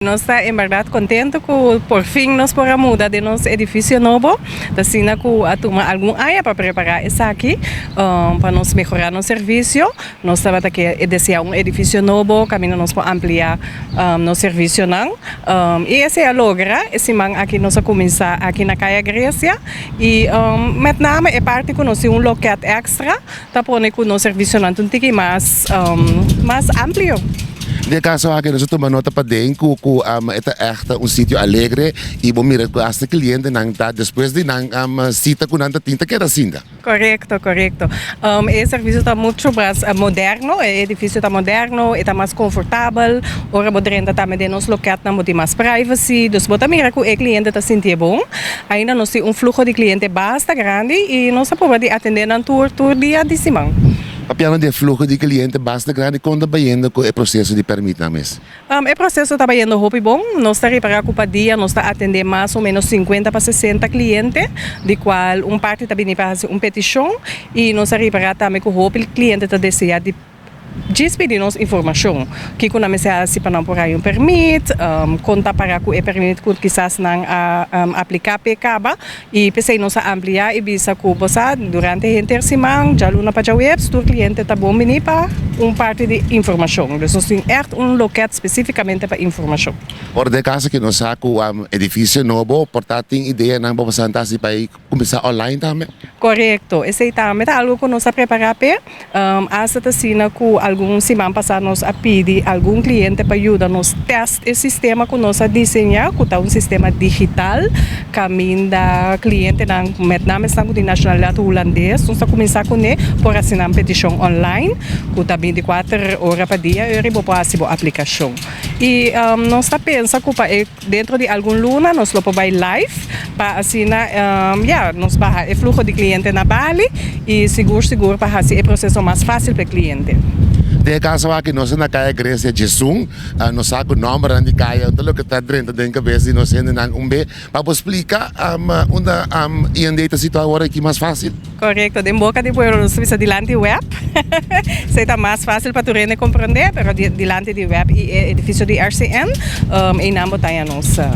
Nos ta en berdad contento cu por fin nos por a muda den nos edificio nobo. Ta asina cu a tuma algun aña pa prepara esaki pa nos mehora nos servicio. Nos tabata ke desea un edificio nobo caminda nos por amplia nos servicionan y esey a logra. E siman aki nos a cuminsa aki na Caya Grecia y met name e parti cu nos tin un loket extra ta pone cu nos servicionan ta un tiki mas mas amplio. Den e caso aki nos a tuma nota paden cu e ta echt un sitio alegre y bo mira cu hasta clientenan ta despues di nan cita cu nan ta tin ta keda sinta. Corecto, corecto. E servicio ta mucho mas moderno, e edificio ta moderno, e ta mas confortabel, ora bo drenta tambe den nos loketnan bo tin mas privacy, dus bo ta mira cu e cliente ta sintié bon. Ainda nos tin un fluho di cliente basta grandi y nos ta proba di atende nan tur tur dia di siman. Papiando di e fluho di cliente basta grandi, con ta bayendo cu e proceso di permitnan mes? E proceso ta bayendo hopi bon. Nos ta ripara cu pa dia nos ta atende mas o menos 50 pa 60 cliente, di cual un parti ta bini pa haci un peticion y nos a ripara tambe cu hopi cliente ta desea di djis pidi nos informacion, kico nan mester haci pa nan por haya un permit, con ta para cu e permit cu kisas nan a aplica p'e caba y p'esey nos a amplia y bisa cu bo sa durante henter siman, djaluna pa djaweps, tur cliente ta bon bini pa un parti di informacion. Dus nos tin echt un loket specificamente pa informacion. Ora den caso cu nos sa cu edificio nobo por ta tin ideanan pa bo sa ta haci pa e Kuminsá online tambe? Korekto, esei tambe ta algu ku nos a prepará p'e. Asta ta asina ku algun siman pasá nos a pidi algun kliente pa yuda nos tèst e sistema ku nos a diseñá, ku ta un sistema digital kaminda klientenan, met name esnan ku tin nashonalidat hulandes, nos ta kuminsá kuné por hasi nan petishon online ku ta 24 ora pa dia ora bo por hasi bo aplikashon. I nos ta pensa ku pa e. Dentro di algun luna nos lo por bai live pa asina ya nos baha e fluho di cliente na Bali y sigur sigur pa haci e proceso mas facil pa e cliente. Den e caso aki nos ta na Kaya Grecia Djesun, nos sa cu nombernan di kaya ta loke ta drenta den cabes di nos hendenan un be. Pa bo splica unda IND ta situa awor aki mas facil? Corecto, den boca di pueblo nos ta bisa dilanti web, esey ta mas facil pa tur hende comprende, pero dilanti di web y e edificio di RCN, eynan bo ta haña nos.